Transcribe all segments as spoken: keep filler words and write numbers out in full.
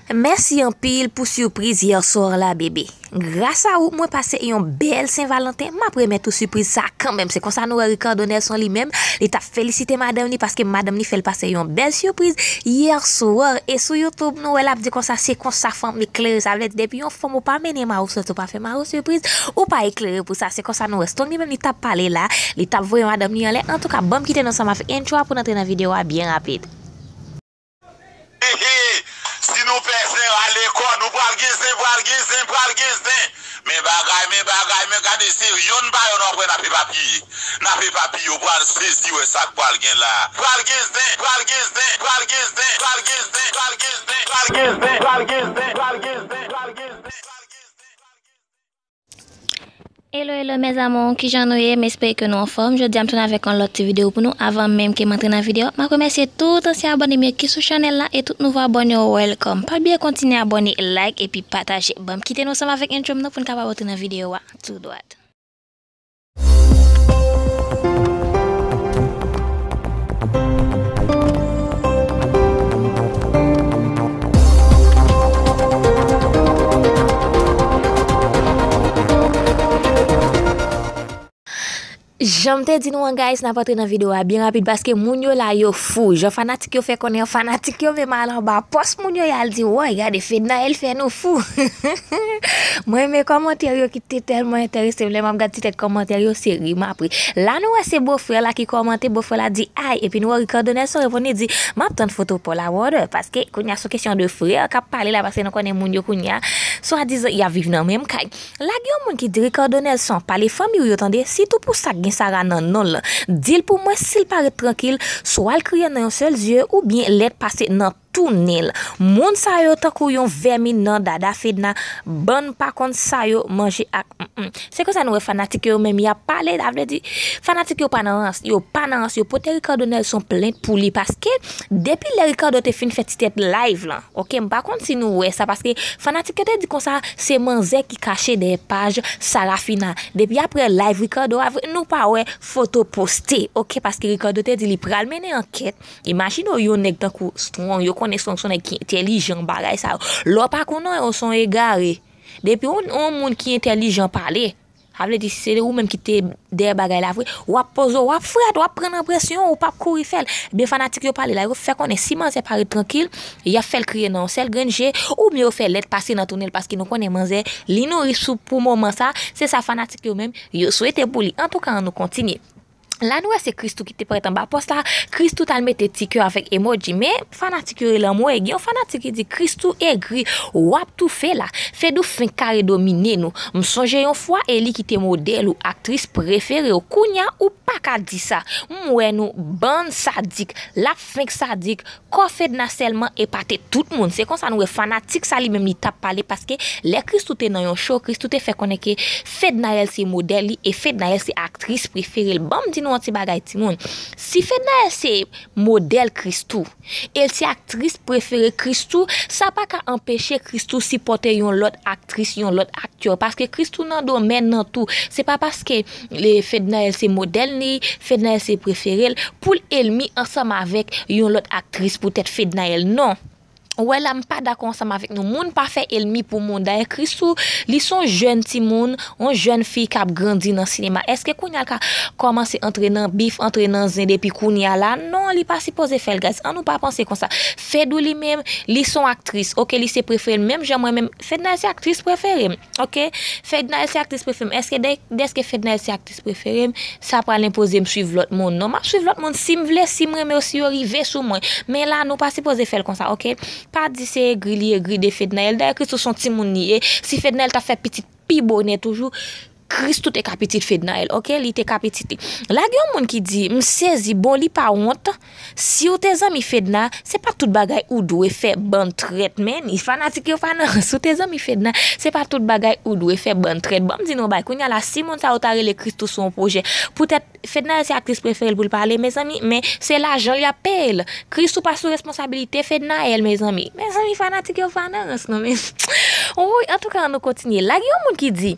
Mèsi anpil pou sipriz yè swa la, bebe. Gras a ou, mwen pase yon bèl Sen Valanten. M ap remèt ou sipriz sa kanmenm. Se konsa nou wè Ricardo Nelson li menm, li t ap felisite madanm li paske madanm li fè l pase yon bèl sipriz yè swa. E sou YouTube, nou wè l ap di konsa, se konsa fanm eklere. Sa vle di, depi yon fanm ou pa mennen mari w soti, ou pa fè mari w sipriz, ou pa eklere pou sa. Se konsa nou wè Strong li menm, li t ap pale la, li t ap voye madanm li anlè. Antouka, ban m kite nou ansanm avèk entro a pou n antre nan videyo a byen rapid. Si nou pè zen rale kò nou, pral gen zen, pral gen zen, pral gen zen. Men bagay, men bagay, men gade se yonn pa yonn w ap wè n ap epapiye. N ap epapiye, w pral sezi wè sa k pral gen la. Pral gen zen, pral gen zen, pral gen zen, pral gen zen, pral gen zen, pral gen zen, pral gen zen, pral gen zen, pral gen zen, pral gen zen. Hello hello mes amours, kijan nou ye? M espere ke nou anfòm. Jodi a m tounen avèk yon lòt ti videyo pou nou. Avan menm ke m antre nan videyo, m ap remèsye tout ansyen abòne m yo ki sou chanèl la e tout nouvo abòne yo, welcome. Pa bliye kontinye abòne, like epi pataje. Ban m kite nou ansanm avèk entro m nan pou n kapab antre nan videyo a tou dwat. Jan m te di nou an guys, n ap antre nan videyo a byen rapid paske moun yo la yo fou. Jan fanatik yo fè konnen an, fanatik yo menm al anba pòs moun yo y al di, woy, gade Fednaelle fè nou fou. Mwen renmen kòmantè yo ki te tèlman enterese m, lè m ap gad ti tèt kòmantè yo, se ri m ap ri. La nou wè se bofrè la ki kòmante, bofrè la di ay, epi nou wè Ricardo Nelson reponn li di, m ap tann foto pa w la brother, paske kounye a se yon kesyon de frè k ap pale la, paske nou konnen moun yo kounye a, swadizan y ap viv nan menm kay. Lage yon moun ki di Ricardo Nelson, pale fanmi w yo tande, sitou pou sa k gen Sara nan non l lan. Di l pou mwen si l pa ret trankil, swa l kriye nan yon sèl zye oubyen lèt pase nan tounen l. Moun sa yo tankou yon vèmin nan dada Fedna, bann pa konn sa yo manje ak mm. Se konsa nou wè fanatik yo menm y ap pale, sa vle di fanatik yo pa nan rans, yo pa nan rans, yo pote Ricardo Nelson plent pou li paske depi lè Ricardo te fin fè ti tèt live lan, Ok, m pa konn si nou wè sa, paske fanatik yo te di konsa, se manzè ki kache dèyè paj Sarafina. Depi aprè live Ricardo a, vre, nou pa wè foto poste, ok, paske Ricardo te di li pral mennen ankèt. Imajine w yon nèg tankou Strong, yo konnen Strong se yon nèg ki entèlijan, bagay sa yo. Lè w pa konnen w se yon egare. Depi yon, yon moun ki entèlijan pale, Sa vle di si se ou menm ki te dèyè bagay la vre, w ap poze w, w ap frèt, w ap pran nan presyon, ou p ap kouri fè l. Ebyen fanatik yo pale la, yo fè konnen si manzè pa ret trankil, y ap fè l kriye nan yon sèl grenn je, oubyen yo fè lèt pase nan tounen l paske nou konnen manzè, li nouri sou pou moman sa, se sa fanatik yo menm, yo swete pou li. Antouka, ann nou kontinye. La nou wè se Christoo ki te parèt anba pòs la. Christoo t al mete ti kè avèk emoji, men fanatik yo rele anmwey. Gen yon fanatik ki di Christoo egri, w ap toufe la. Fedou fenk kare domine nou. M sonje yon fwa e li ki te modèl ou, aktris prefere w. Kounya ou pa ka di sa. M wè nou bann sadik. L ap fenk sadik. Kò Fedna sèlman epate tout moun. Se konsa nou wè fanatik sa li menm li t ap pale paske lè Christoo te nan yon show, Christoo te fè konnen ke Fednaelle se modèl li e Fednaelle se aktris prefere l. Ban m di nou yon ti bagay timoun. Si Fednaelle se modèl Christoo e l se aktris prefere Christoo, sa pa ka anpeche Christoo sipòte yon lòt aktris, yon lòt aktè. Paske Christoo nan domèn nan tou. Se pa paske Fednaelle se modèl li, Fednaelle se prefere l, pou l enmi ansanm avèk yon lòt aktris poutèt Fednaelle. Non. Ou wè la, m pa dakò ansanm avèk nou. Moun pa fè enmi pou moun. Dayè Christoo, li se yon jèn timoun, yon jèn fi k ap grandi nan sinema. Èske kounya l ka kòmanse antre nan bif, antre nan zen depi kounya la? Non, li pa sipoze fè l, guys. Ann nou pa panse konsa. Fedou li menm, li se yon aktris. Ok, li se prefere l. Menm jan mwen menm, Fednaelle se aktris prefere m. Ok? Fednaelle se aktris prefere m. Èske dè, dèske Fednaelle se aktris prefere m, sa pral enpoze m swiv lòt moun? Non, m ap swiv lòt moun si m vle, si m renmen yo, si yo rive sou mwen. Men la, nou pa sipoze fè l konsa, ok? Pa di se egri li egri de Fednaelle. Dayè Christoo se yon timoun li ye. Si Fednaelle ta fè pitit pi bonè toujou, Christoo te ka pitit Fednaelle, ok? Li te ka pitit li. La gen yon moun ki di, m sezi, bon, li pa wont. Si w te zanmi Fedna, se pa tout bagay ou dwe fè, bann trèt, men ni fanatik yo pa nan rans. Si w te zanmi Fedna, se pa tout bagay ou dwe fè, bann trèt. Ban m di nou yon bagay, kounya la, si moun sa yo ta rele Christoo sou yon pwojè, poutèt Fednaelle se aktris prefere l pou l pale, mezanmi, men se lajan l y ap peye l. Christoo pa sou responsabilite Fednaelle, mezanmi. Mezanmi, fanatik yo pa nan rans, non, men. Woy, antouka, ann nou kontinye. La gen yon moun ki di,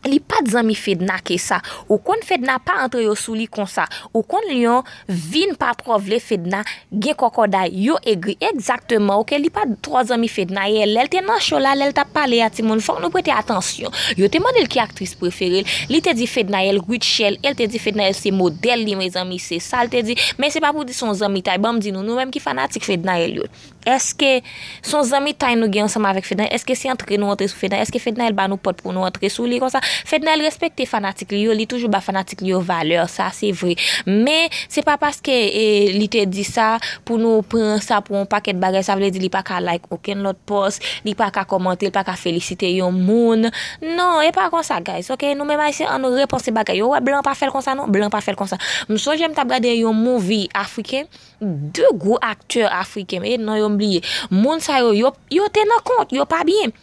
Li pa t zanmi Fedna ke sa. Ou konn Fedna pa antre yo sou li konsa. Ou konn Lyon vin pa twò vle Fedna gen kòkòday. Yo egri egzakteman, oke? Li pa t twò zanmi Fednaelle. Lè l te nan show la, lè l t ap pale a timoun, fòk nou prete atansyon. Yo te mande l ki aktris prefere l. Li te di Fednaelle Rutshelle. E l te di Fednaelle se modèl li, mezanmi, se sa l te di. Men se pa pou di se yon zanmitay. Ban m di nou, nou menm ki fanatik Fednaelle yo. Èske se yon zanmitay nou gen ansanm avèk Fednaelle? Èske se antre nou antre sou Fednaelle? Èske Fednaelle ba nou pòt pou nou antre sou li konsa? Fednaelle respekte fanatik li yo, li toujou ba fanatik li yo valè, sa se vre. Men, se pa paske e, li te di sa pou nou pran sa pou yon pakèt bagay, sa vle di li pa ka like okenn lòt pòs, li pa ka kòmante, li pa ka felisite yon moun. Non, e pa konsa, guys, oke? Nou menm Ayisyen, ann nou repanse bagay yo. Ou wè, blan pa fè l konsa, non? Blan pa fè l konsa. M sonje m t ap gade yon movie afriken, de gwo aktè afriken, e non yo m bliye. Moun sa yo, yo, yo te nan kont, yo pa byen.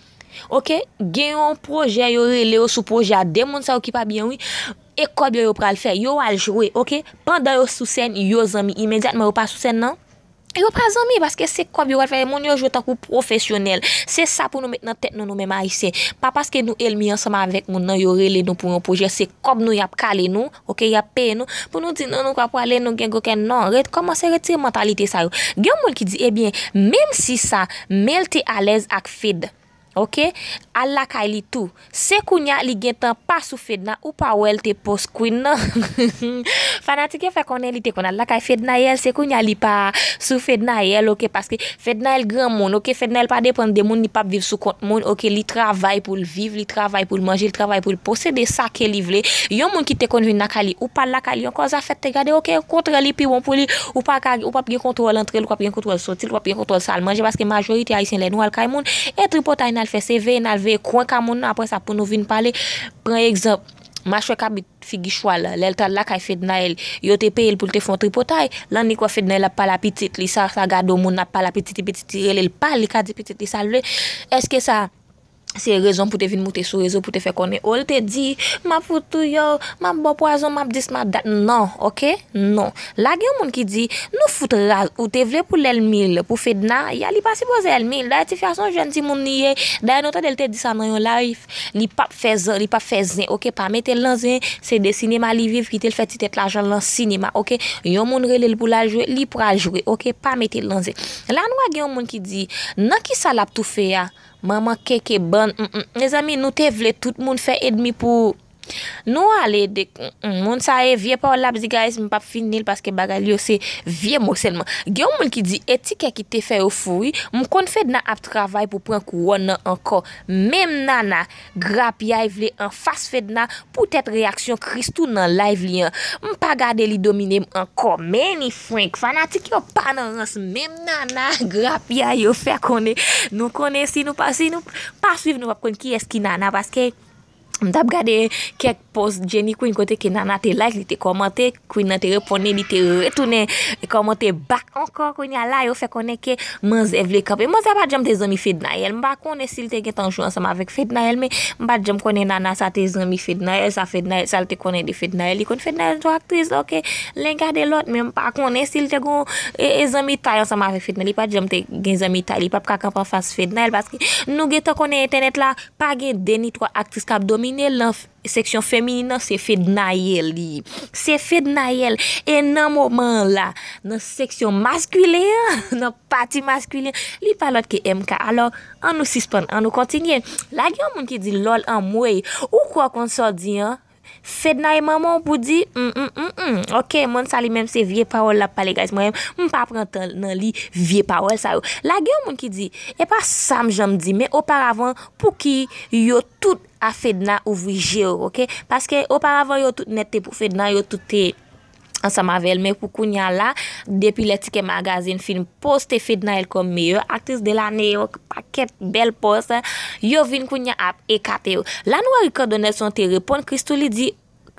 Oke, gen yon pwojè, yo rele yo sou pwojè a, de moun sa yo ki pa byen, wi. E kòb yo, yo pral fè, yo al jwe, oke? Pandan yo sou sèn, yo zanmi. Imedyatman, yo pa sou sèn nan, yo pa zanmi, paske se kòb yo pral fè, moun yo jwe tankou pwofesyonèl. Se sa pou nou met nan tèt nou, nou menm Ayisyen. Pa paske nou ènmi ansanm avèk moun nan, yo rele nou pou yon pwojè, se kòb nou y ap kale nou, oke, y ap peye nou, pou nou di non, nou ka pwale, nou gen kokenn non. Ret, kòmanse retire mantalite sa yo. Gen moun ki di, ebyen, menm si sa, men l te alèz ak Fed. Oke? Al lakay li tou. Se kounya li gentan pa sou Fedna, ou pa wè l te post Queen nan? Fanatik yo fè konnen li te konn al lakay Fednaelle, se kounya li pa sou Fednaelle, oke? Paske Fednaelle granmoun, oke? Fednaelle pa depann de moun, li p ap viv sou kont moun, oke? Li travay pou l viv, li travay pou l manje, li travay pou l posede sa ke li vle. Yon moun ki te konn vin lakay li, ou pa al lakay li ankò, zafè te gade, oke? Okontrè, li pi bon pou li, ou pa ka, ou p ap gen kontwòl antre l, ou p ap gen kontwòl soti l, ou p ap gen kontwòl sa l manje, paske majorite Ayisyen, lè nou al kay moun, e tripotay n al fè, se veye n al veye kwen ka moun nan, apre sa pou nou vin pale, pran egzanp, machwè kabrit figi chwal, lè l t al lakay Fednaelle, yo te peye l pou l te fè yon tripotay, l annik wè Fednaelle ap pale a pitit li, sa, sa gade yon moun ap pale a pitit li, pitit li rele l pa, li ka di pitit li sa l vle. Èske sa se rezon pou te vin moute sou rezo pou te fè konnen, o, l te di, m ap fout touye w, m ap ba w pwazon, m ap dis, m ap dat? Non, oke? Non. La gen yon moun ki di, nou fout raz, ou te vle pou l ènmi l, pou Fedna, ya li pa sipoze ènmi l. Dayè tifi a se yon jèn timoun li ye. Dayè nou tande l te di sa nan yon live. Li p ap fè zan, li p ap fè zen, oke? Pa mete l nan zen, se de sinema li viv, kite l fè ti tèt lajan l nan sinema, oke? Yon moun rele l pou l al jwe, li pral jwe, oke? Pa mete l nan zen. La nou wè gen yon moun ki di, nan kisa l ap toufe a? Manman keke bann, mm, mm. Mezanmi, nou te vle tout moun fè ènmi pou nou ale de, mm, mm. Moun sa e vye pawòl l ap di, guys, m p ap fini l paske bagay li yo se vye mo sèlman. Gen yon moun ki di, e ti kè ki te fè yo fou, wi. M konn Fedna ap travay pou pran kouwòn nan ankò. Menm Nana, grapyay vle anfas Fedna, poutèt reyaksyon Christoo nan live li an. M pa gade li domine m ankò. Many Frank, fanatik yo pa nan rans. Menm Nana, grapyay yo fè konnen. Nou konnen si nou pa, si nou pa swiv, nou p ap konn kiyès ki Nana, paske m t ap gade kèk post Jenny Queen kote ke Nana te like, li te kòmante, Queen nan te reponn li, li te retounen kòmante back ankò. Kounye a la, yo fè konnen ke manzè vle kanpe. Manzè pa t janm te zanmi Fednaelle. M pa konnen si l te gentan jwe ansanm avèk Fednaelle, men m pa t janm konnen Nana sa te zanmi Fednaelle, sa Fednaelle, sa l te konnen de Fednaelle. Li konn Fednaelle se yon aktris, oke, len gade lòt, men m pa konnen si l te gon, e, e zanmitay ansanm avèk Fednaelle. Li pa t janm te gen zanmitay, li p ap ka kanpe anfas Fednaelle, paske nou gentan konnen entènèt la, pa gen de ni twa aktris k ap domine l nan f-, seksyon feminin nan, se Fednaelle li ye. Se Fednaelle. E nan moman an la, nan seksyon maskilen an, nan pati maskilen, li pa lòt ke M K. Alò, ann nou sispann, ann nou kontinye. La gen yon moun ki di, lòl anmwey, ou kwè w konn sa w di an? Fedna e manman w pou di, mm, mm, mm, mm. Oke, moun sa li menm se vye pawòl l ap pale, guys. Mwen menm, m pa pran tan nan li vye pawòl sa yo. La gen yon moun ki di, e pa sa m janm di, men oparavan, pouki yo tout a Fedna ouvri je w, oke? Paske oparavan yo tout nèt te pou Fedna, yo tout te ansanm avè l, men pou kounye a la, depi lè Tikè Magazine fin poste Fednaelle kòm meyè aktris de lane, yon pakèt bèl pòs, yo vin kounye a ap ekate yo. La nou wè Ricardo Nelson te reponn Christoo, li di,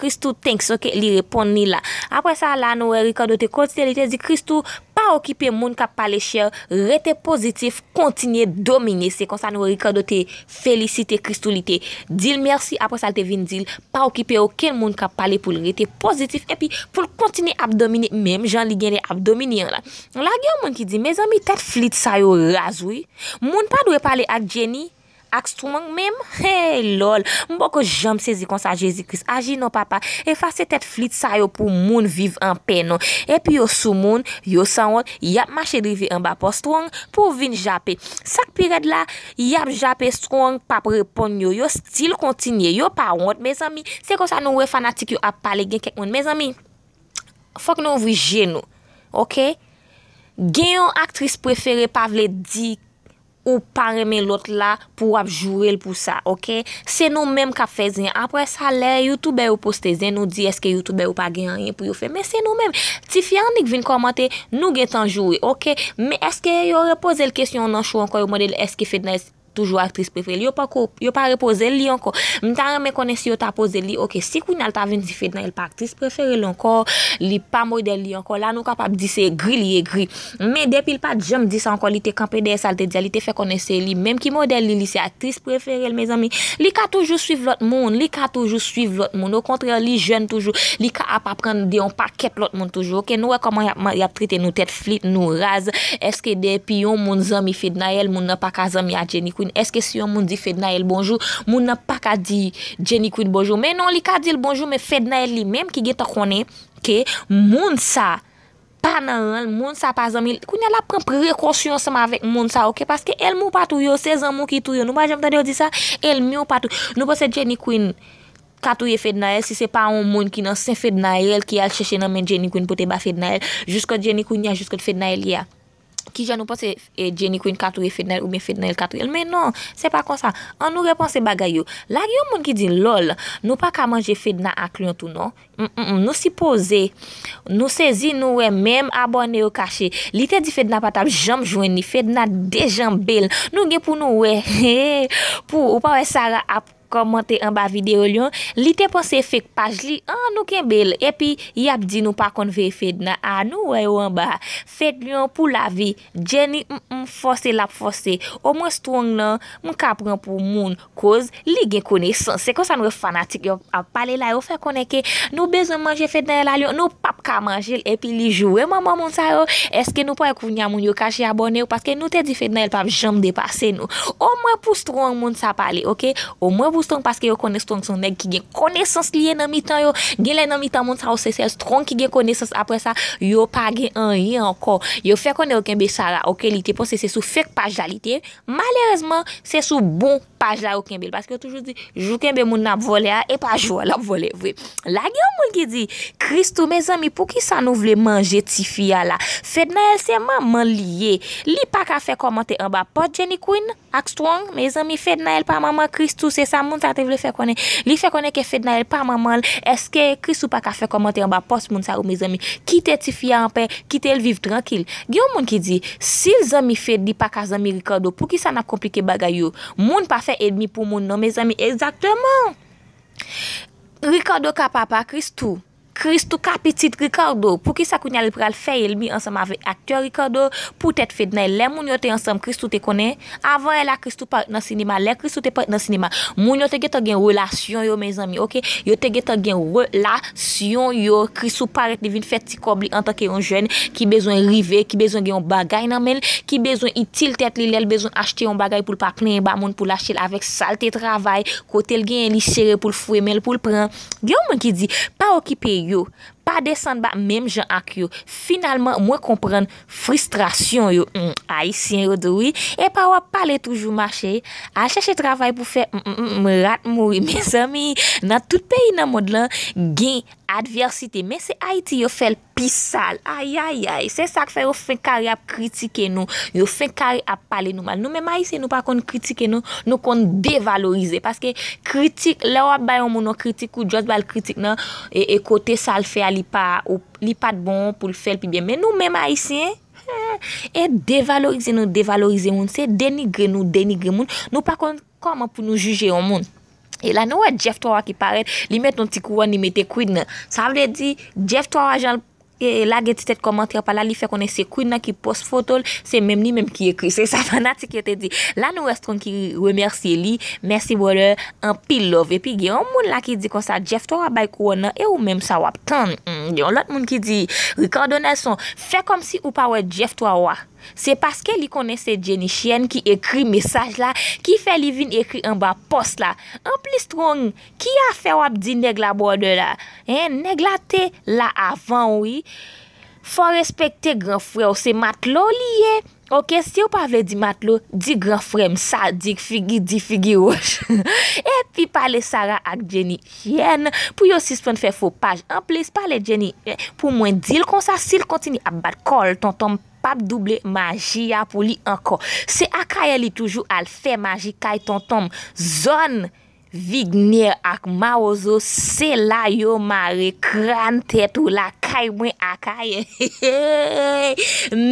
Christoo, thanks, oke, li reponn li la. Apre sa, la nou wè Ricardo te kontinye, li te di, Christoo, pa okipe moun k ap pale chè, rete pozitif, kontinye domine. Se konsa nou wè Ricardo te felisite Christoo, li te di l mèsi, apre sa, l te vin di l, pa okipe okenn moun k ap pale, pou l rete pozitif, epi pou l kontinye ap domine, menm jan li genlè ap domine an la. La gen yon moun ki di, mezanmi, tèt flit sa yo raz, wi. Moun pa dwe pale ak Jenny, Ak Strong menm? Hey, lòl. M poko janm sezi konsa, Jezi Kris. Aji non, papa. Efase tèt flit sa yo pou moun viv anpè non. Epi yo sou moun, yo sanwont, y ap mache rive anba pò Strong pou vin jape. Sa k pi rèd la, y ap jape, Strong p ap reponn yo. Yo still kontinye. Yo pa wont, mezanmi. Se konsa nou wè fanatik yo ap pale, gen kèk moun. Mezanmi, fòk nou ouvri je nou. Oke? Gen yon aktris prefere pa vle di ou pa renmen lòt la pou w ap joure l pou sa, oke? Se nou menm k ap fè zen. Apre sa, lè youtubè yo poste zen, nou di èske youtubè yo pa gen anyen pou yo fè. Men se nou menm. Tifi a annik vin kòmante, nou gentan joure, oke? Men èske yo repoze l kesyon nan show ankò, yo mande l èske Fednaelle toujou aktris prefere l? Yo pako, yo pa repoze l li ankò. M ta renmen konnen si yo ta poze l li, oke, si kounye a l ta vin di Fednaelle pa aktris prefere l ankò, li pa modèl li ankò, la nou kapab di se egri li egri. Men depi l pa t janm di sa ankò, li te kanpe dèyè sa l te di a, li te fè konnen se li menm ki modèl li, li se aktris prefere l, mezanmi. Li ka toujou swiv lòt moun, li ka toujou swiv lòt moun. Okontrè, li jèn toujou, li ka ap aprann de yon pakèt lòt moun toujou. Oke, nou wè kòman y ap, y ap trete nou tèt flit, nou raz. Èske depi yon moun zanmi Fednaelle, moun nan pa ka zanmi a Jenny Queen? Èske si yon moun di Fednaelle bonjou, moun nan pa ka di Jenny Queen bonjou? Men non, li ka di l bonjou, men Fednaelle li menm ki gentan konnen ke moun sa pa nan ran l, moun sa pa zanmi l. Kounye a l ap pran prekosyon ansanm avèk moun sa, oke? Paske ènmi w pa touye w, se zanmi w ki touye w. Nou pa janm tande yo di sa? Ènmi w pa touye. Nou panse Jenny Queen ka touye Fednaelle si se pa yon moun ki nan sen Fednaelle ki al chèche nan men Jenny Queen pote ba Fednaelle. Jiskòt Jenny Queen ya, jiskòt Fednaelle ya. Kijan nou panse, e, Jenny Queen ka touye Fednaelle oubyen Fednaelle ka touye l? Men non, se pa konsa. An nou repanse bagay yo. Lage yon moun ki di lòl, nou pa ka manje Fedna ak lyon tou non. Mm, mm, mm, nou sipoze. Nou sezi, nou wè menm abòne yo kache. Li te di Fedna pa t ap janm jwenn li. Fedna dejanbe l. Nou gen pou nou wè. Pou ou pa wè Sarah ap kòmante anba videyo lyon. Li te panse fake paj li. An nou kenbe l. Epi y ap di nou pa konn veye Fedna. A nou wè yo anba. Fake lyon pou lavi. Jenny, mm, mm, fòse l ap fòse. Omwen Strong nan, m ka pran pou moun. Koz li gen konesans. Se konsa nou wè fanatik yo ap pale la, yo fè konnen ke nou bezwen manje Fednaelle a lyon, nou p ap ka manje l, epi li joure manman moun sa yo. Èske nou pa wè kounye a moun yo kache abòne yo? Paske nou te di Fednaelle p ap janm depase nou. Omwen pou Strong moun sa pale, oke? Omwen pou Strong, paske yo konnen Strong se yon nèg ki gen konesans li ye nan mitan yo. Genlè nan mitan moun sa yo se sèl Strong ki gen konesans. Apre sa, yo pa gen anyen ankò. Yo fè konnen yo kenbe Sarah, oke? Li te panse se sou fake paj la li te. Malerezman, se sou bon paj la yo kenbe l. Paske yo toujou di, jou kenbe moun nan ap vòlè a, e pa jou a l ap vòlè vre. Lage yon moun ki di, Christoo, mezanmi, poukisa nou vle manje tifi a la? Fednaelle se manman l li ye. Li pa ka fè kòmantè anba pòt Jenny Queen ak Strong. Mezanmi, Fednaelle pa manman Christoo, se sa moun sa te vle fè konnen. Li fè konnen ke Fednaelle pa manman l. Èske Christoo pa ka fè kòmantè anba pòt moun sa yo, mezanmi? Kite tifi a anpè, kite l viv trankil. Gen yon moun ki di, si l zanmi Fed, li pa ka zanmi Ricardo, poukisa n ap konplike bagay yo? Moun pa fè ènmi pou moun non, mezanmi. Egzakteman. Ricardo ka papa Christoo. Christoo ka pitit Ricardo. Poukisa kounye a l pral fè ènmi ansanm avèk aktè Ricardo? Poutèt Fednaelle. Lè moun yo te ansanm, Christoo te konnen. Avan èl la, Christoo pa ret nan sinema. Lè Christoo te pa ret nan sinema, moun yo te gentan gen relasyon yo, mezanmi, oke? Yo te gentan gen relasyon yo. Christoo parèt, li vin fè ti kòb li antanke yon jèn ki bezwen rive, ki bezwen gen yon bagay nan men l, ki bezwen itil tèt li lè l bezwen achte yon bagay pou l pa plenyen ba moun pou l achte l avèk sa l te travay, kote l genyen li sere pou l fouye men l pou l pran. Gen yon moun ki di, pa okipe yo, pa desann ba menm jan ak yo. Finalman, mwen konprann fristrasyon yo. Hmm, Ayisyen yo di wi. Epa w ap pale toujou mache. Al chèche travay pou fè. Hmm, hmm, hmm, rat mouri. Mezanmi, nan tout peyi nan mond lan, gen advèsite. Men se Ayiti yo fè l pi sal. Ayayay. Se sa k fè yo fenk kare ap kritike nou. Yo fenk kare ap pale nou mal. Nou menm Ayisyen, nou pa konn kritike nou. Nou konn devalorize. Paske kritik, lè w ap bay yon moun yon kritik, ou just ba l kritik nan, e, e kote sa l fè a, li pa, ou, li pa t bon pou l fè l pi byen. Men nou menm Ayisyen, e devalorize nou devalorize moun, se denigre nou denigre moun. Nou pa konn kòman pou nou jije yon moun. E la, nou wè Jeff Twawa ki parèt, li met yon ti kouwòn, li mete Queen nan. Sa vle di, Jeff Twawa, jan l, e, lage ti tèt kòmantè pa la, li fè konnen se Queen nan ki post foto l, se menm li menm ki ekri. Se sa fanatik yo te di. La, nou wè Strong ki remèsye li. Mèsi, brother. Anpil love. Epi, gen yon moun la ki di konsa, Jeff Twawa bay kouwòn nan, e ou menm sa w ap tann? Hmm, gen yon lòt moun ki di, Ricardo Nelson, fè kòmsi ou pa wè Jeff Twawa. Se paske li konnen se Jenny Chyèn ki ekri mesaj la, ki fè li vin ekri anba pòs la. Anplis, Strong, ki afè w ap di nèg la brother la? Hen, nèg la te la avan w, wi. Fò w respekte gran frè w, se matlo li ye. Oke, si w pa vle di matlo, di gran frè m, sadik, figi di, figi wòch. Epi pale Sarah ak Jenny Chyèn pou yo sispann fè fo paj. Anplis, pale Jenny, eh, pou mwen, di l konsa, si l kontinye ap bat kò l, tonton m p ap double maji a pou li ankò. Se Akayè li toujou al fè maji kay tonton m. Zòn Vigner ak Mawozo, se la yo mare kràn tèt ou lakay mwen Akayè.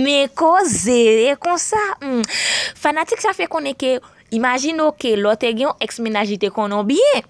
Men koze, e konsa. Hmm. Fanatik sa fè konnen ke, imajine w ke lè w te gen yon ex mennaj li te konnen w byen.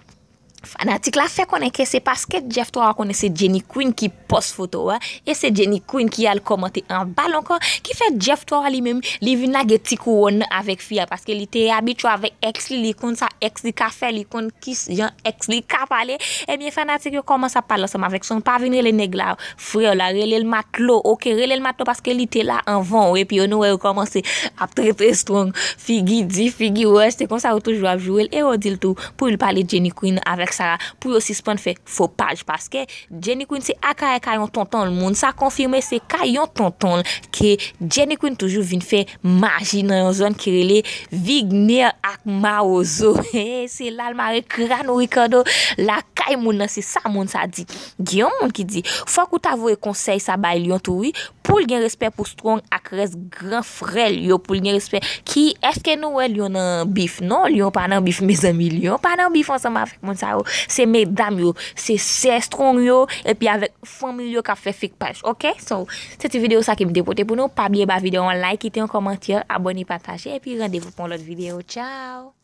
Fanatik la fè konnen ke se paske Jeff Twa konnen se Jenny Queen ki pòs foto a, e se Jenny Queen ki al kòmante anba l ankò, ki fè Jeff Twa li menm, li vin lage ti kouwòn nan avèk fi a, paske li te abitye avèk ex li, li konn sa ex li ka fè, li konn ki jan ex li ka pale. Ebyen, fanatik yo kòmanse ap pale ansanm avèk Strong, pa vin rele nèg la frè w la, rele l matlo, oke, rele l matlo paske li te la anvan w, epi yo nou wè yo kòmanse ap trete Strong figi di, figi wòch, se konsa yo toujou ap joure l, e yo di l tou pou l pale Jenny Queen avèk Sarah, pou yo sispann fè fo paj, paske Jenny Queen se Akayè kay yon tonton l, moun sa konfime se kay yon tonton l ke Jenny Queen toujou vin fè maji nan yon zòn ki rele Vigner ak Mawozo. Se la l mare kràn Ricardo lakay moun nan, se sa moun sa di. Gen yon moun ki di, fòk ou ta voye konsèy sa bay Lion tou wi, pou l gen respè pou Strong ak rès gran frè l yo, pou l gen respè. Ki, èske nou wè Lion nan bif? Non, Lion pa nan bif, mezanmi, Lion pa nan bif ansanm avèk moun sa yo. Se medam yo, se sè Strong yo, epi avèk fanmi yo k ap fè fake paj, oke? So, se ti videyo sa ke m te pote pou nou. Pa bliye ba videyo an like, kite yon kòmantè, abòne, pataje, epi randevou pou yon lòt videyo. Tchao!